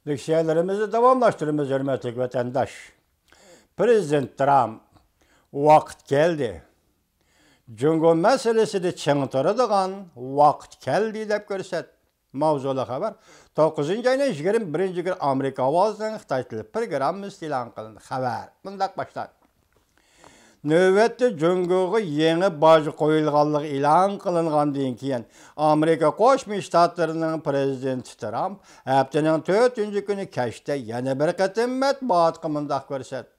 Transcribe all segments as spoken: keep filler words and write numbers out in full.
لېكسىيەلىرىمىزنى داۋاملاشتۇرىمىز، ھۆرمەتلىك ۋەتەنداش. پىرېزىدېنت ترامپ، ۋاقىت كەلدى. جۇڭگو مەسىلىسىدە چىڭ تۇرىدىغان ۋاقىت كەلدى دەپ كۆرسەتتى. ماۋزۇلۇق خەۋەر. توققۇزىنچى ئاينىڭ يىگىرمە بىرىنچى كۈنى ئامېرىكا ئاۋازىنىڭ خىتاي تىلى پروگراممىسىدا ئېلان قىلىندى. خەۋەر مۇنداق باشلاندى. نۆۋەتتە جۇڭگوغا يېڭى باج قويۇلغانلىقى ئېلان قىلىنغاندىن كېيىن، ئامېرىكا قوشما شتاتلىرىنىڭ پىرېزىدېنتى ترامپ ھەپتىنىڭ تۆتىنچى كۈنى كەچتە يەنە بىر قېتىم مەتبۇئاتقا مۇنداق كۆرسەتتى: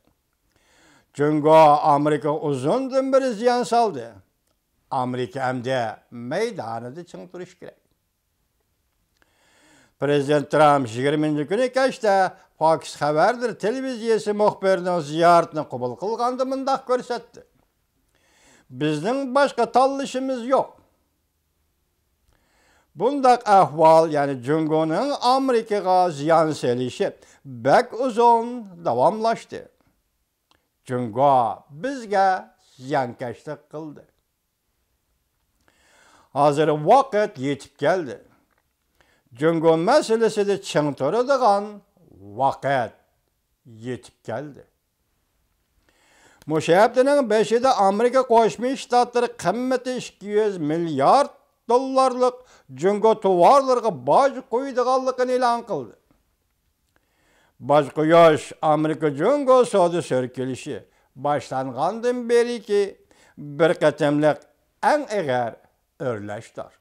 جۇڭگو ئامېرىكىغا ئۇزۇندىن بېرى زىيان سالدى. ئامېرىكا ئەمدى مەيدانىدا چىڭ تۇرۇشى كېرەك. پىرېزىدېنت ترامپ يىگىرمىنچى كۈنى كەچتە فاكس خەۋەرلىرى تېلېۋىزىيەسى مۇخبىرىنىڭ زىيارىتىنى قوبۇل قىلغاندا مۇنداق كۆرسەتتى: بىزنىڭ باشقا تاللىشىمىز يوق. بۇنداق ئەھۋال، يەنى جۇڭگونىڭ ئامېرىكىغا زىيان سېلىشى بەك ئۇزۇن داۋاملاشتى. جۇڭگو بىزگە زىيانكەشلىك قىلدى. ھازىر ۋاقىت يېتىپ كەلدى. جۇڭگو مەسىلىسىدە چىڭ تۇرىدىغان ۋاقىت يېتىپ كەلدى. مۇشۇ ھەپتىنىڭ بېشىدا ئامېرىكا قوشما شتاتلىرى قىممىتى ئىككى يۈز مىليارد دوللارلىق جۇڭگو تاۋارلىرىغا باج قويىدىغانلىقىنى ئېلان قىلدى. باج قويۇش ئامېرىكا جۇڭگو سودا سۈركىلىشى باشلانغاندىن بېرىكى بىر قېتىملىق ئەڭ ئېغىر ئۆرلەشتۇر.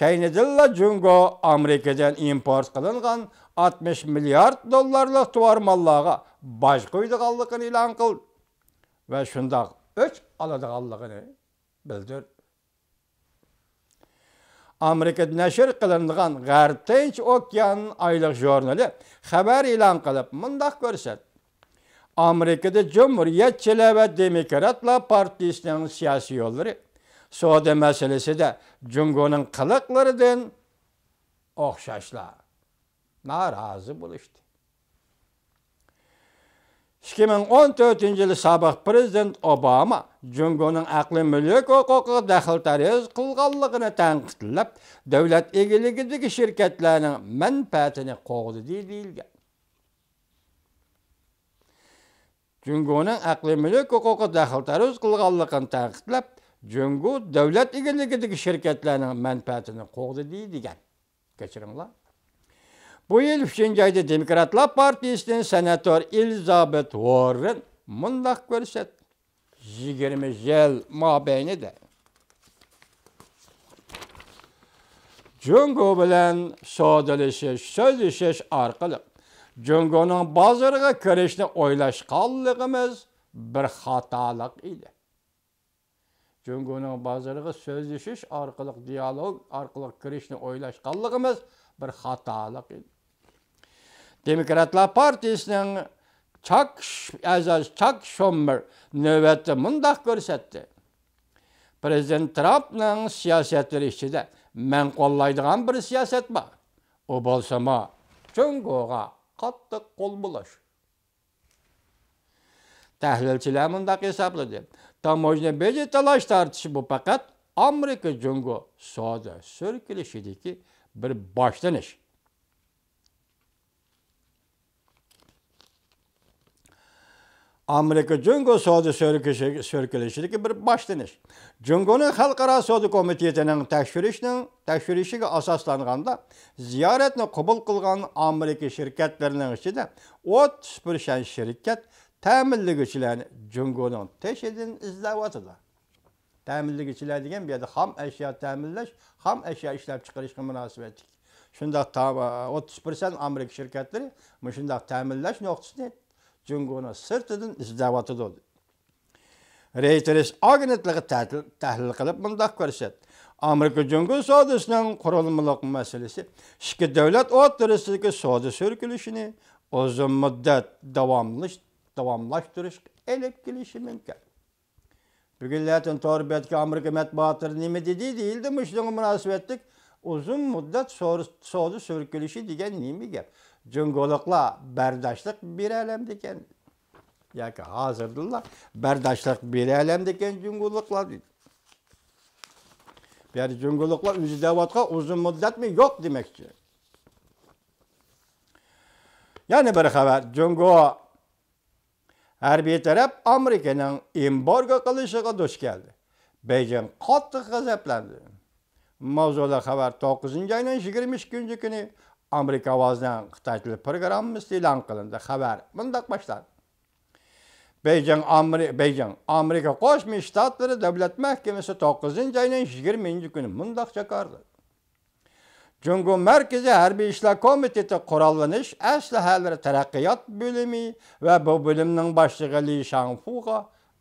كەينىدىنلا جۇڭگو ئامېرىكىدىن ئىمپورت قىلىنغان ئاتمىش مىليارد دوللارلىق تاۋار ماللارغا باج قويىدىغانلىقىنى ئېلان قىلدى ۋە شۇنداق ئۆچ ئالىدىغانلىقىنى بىلدۈردى. ئامېرىكىدا نەشر قىلىنىدىغان غەرب تىنچ ئوكيان ئايلىق ژۇرنىلى خەۋەر ئېلان قىلىپ مۇنداق كۆرسەتتى: ئامېرىكىدا جۇمھۇرىيەتچىلەر ۋە دېموكراتلار پارتىيىسىنىڭ سىياسىي يوللىرى سودا مەسىلىسىدە جۇڭگونىڭ قىلىقلىرىدىن ئوخشاشلا نارازى بولۇشتى. ئىككى مىڭ ئون تۆتىنچى يىلى سابىق پىرېزىدېنت ئوباما جۇڭگونىڭ ئەقلىي مۈلۈك ھوقۇقىغا دەخلى تەرۇز قىلغانلىقىنى تەنقىدلەپ، دۆلەت ئىگىلىكىدىكى شىركەتلەرنىڭ مەنپەئەتىنى قوغدىدى دېيىلگەن. جۇڭگونىڭ ئەقلىي مۈلۈك ھوقۇقىغا دەخلى تەرۇز قىلغانلىقىنى تەنقىدلەپ، جۇڭگو دۆلەت ئىگىلىكىدىكى شىركەتلەرنىڭ مەنپەئەتىنى قوغدىدى دېگەن. كەچۈرۈڭلار. بۇ يىل ئۈچىنچى ئايدا دېموكراتلار پارتىيىسىدىن سېناتور ئېلىزابېت ۋوررېن مۇنداق كۆرسەتتى: يىگىرمە يىل مابەينىدە جۇڭگو بىلەن سودىلىشىش، سۆزلىشىش ئارقىلىق جۇڭگونىڭ بازىرىغا كىرىشنى ئويلاشقانلىقىمىز بىر خاتالىق ئىدى. جۇڭگونىڭ بازىرىغا سۆزلىشىش ئارقىلىق، دىيالوگ ئارقىلىق كىرىشنى ئويلاشقانلىقىمىز بىر خاتالىق ئىدى. دېموكراتلار پارتىيىسىنىڭ چاك ش-، ئەزاسى چاك شوممېر نۆۋەتتە مۇنداق كۆرسەتتى: پىرېزىدېنت ترامپنىڭ سىياسەتلىرى ئىچىدە مەن قوللايدىغان بىر سىياسەت بار. ئۇ بولسىمۇ جۇڭگوغا قاتتىق قول بۇلاش. تەھلىلچىلەر مۇنداق ھېسابلىدى: تاموژنا بېجى تالاش تارتىشى بۇ پەقەت ئامېرىكا جۇڭگو سودا سۈركىلىشىدىكى بىر باشلىنىش. ئامېرىكا جۇڭگو سودا سۈركىشى-، سۈركىلىشىدىكى بىر باشلىنىش. جۇڭگونىڭ خەلقئارا سودا كومىتېتىنىڭ تەكشۈرۈشنىڭ، تەكشۈرۈشىگە ئاساسلانغاندا، زىيارەتنى قوبۇل قىلغان ئامېرىكا شىركەتلىرىنىڭ ئىچىدە ئوتتۇز پىرسەنت شىركەت تەمىنلىگۈچىلەرنى جۇڭگونىڭ تېشىدىن ئىزدەۋاتىدۇ. تەمىنلىگۈچىلەر دېگەن بۇ يەردە خام ئەشيا تەمىنلەش، خام ئەشيا ئىشلەپچىقىرىشقا مۇناسىۋەتلىك. شۇنداق تا-، ئوتتۇز پىرسەنت ئامېرىكا شىركەتلىرى مۇشۇنداق تەمىنلەش نۇقتىسىنى جۇڭگونىڭ سىرتىدىن ئىزدەۋاتىدۇ. رېيتېرس ئاگېنتلىقى تەتىل-، تەھلىل قىلىپ مۇنداق كۆرسەتتى: ئامېرىكا جۇڭگو سودىسىنىڭ قۇرۇلمىلىق مەسىلىسى ئىككى دۆلەت ئوتتۇرىسىدىكى سودا سۈركىلىشىنى ئۇزۇن مۇددەت داۋاملىش-، داۋاملاشتۇرۇشقا ئېلىپ كېلىشى مۇمكىن. بۈگۈنلەردىن تور بېتىدىكى ئامېرىكا مەتبۇئاتلىرى نېمە دېدى دېيىلدى، مۇشۇنىڭغا مۇناسىۋەتلىك ئۇزۇن مۇددەت سور-، سودا سۈركىلىشى دېگەن نېمە گەپ؟ جۇڭگولۇقلار بەرداشلىق بېرەلەمدىكەن؟ ياكى ھازىردىنلا بەرداشلىق بېرەلەمدىكەن جۇڭگولۇقلار دېدى. بۇ يەردە جۇڭگولۇقلار ئۆزى دەۋاتقان ئۇزۇن مۇددەتمۇ يوق دېمەكچى. يەنە بىر خەۋەر، جۇڭگو ھەربىي تەرەپ ئامېرىكىنىڭ ئېمبارگو قىلىشىغا دۇچ كەلدى. بېيجىڭ قاتتىق غەزەپلەندى. ماۋزۇلۇق خەۋەر، توققۇزىنچى ئاينىڭ يىگىرمە ئىككىنچى كۈنى ئامېرىكا ئاۋازىنىڭ خىتاي تىل پروگراممىسىدا ئېلان قىلىندى. خەۋەر مۇنداق باشلاندى. بېيجىڭ، ئامېرى-، بېيجىڭ، ئامېرىكا قوشما شتاتلىرى دۆلەت مەھكىمىسى توققۇزىنچى ئاينىڭ يىگىرمىنچى كۈنى مۇنداق جاكارلىدى. جۇڭگو مەركىزىي ھەربىي ئىشلار كومىتېتى قوراللىنىش ئەسلىھەلىرى تەرەققىيات بۆلۈمى ۋە بۇ بۆلۈمنىڭ باشلىقى لى شاڭفۇغا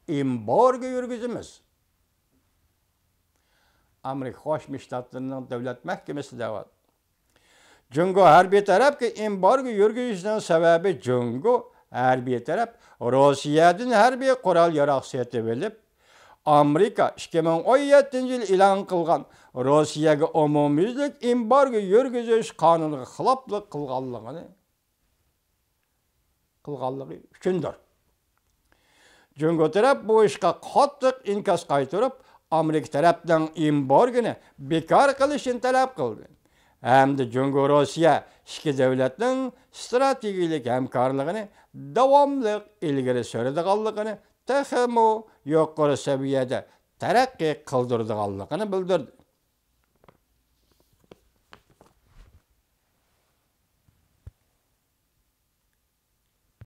ئېمبارگو يۈرگۈزىمىز. ئامېرىكا قوشما شتاتلىرىنىڭ دۆلەت مەھكىمىسى دەۋاتىدۇ. جۇڭگو ھەربىي تەرەپكە ئېمبارگو يۈرگۈزۈشنىڭ سەۋەبى، جۇڭگو ھەربىي تەرەپ روسىيەدىن ھەربىي قورال-ياراغ سېتىۋېلىپ، ئامېرىكا ئىككى مىڭ ئون يەتتىنچى يىل ئېلان قىلغان روسىيەگە ئومۇميۈزلۈك ئېمبارگو يۈرگۈزۈش قانۇنىغا خىلاپلىق قىلغانلىقىنى، قىلغانلىقى ئۈچۈندۇر. جۇڭگو تەرەپ بۇ ئىشقا قاتتىق ئىنكاس قايتۇرۇپ، ئامېرىكا تەرەپنىڭ ئېمبارگونى بىكار قىلىشىنى تەلەپ قىلدى ھەمدە جۇڭگو روسىيە ئىككى دۆلەتنىڭ ستراتېگىيىلىك ھەمكارلىقىنى داۋاملىق ئىلگىرى سۈرىدىغانلىقىنى، تېخىمۇ يۇقىرى سەۋىيەدە تەرەققىي قىلدۇرىدىغانلىقىنى بىلدۈردى.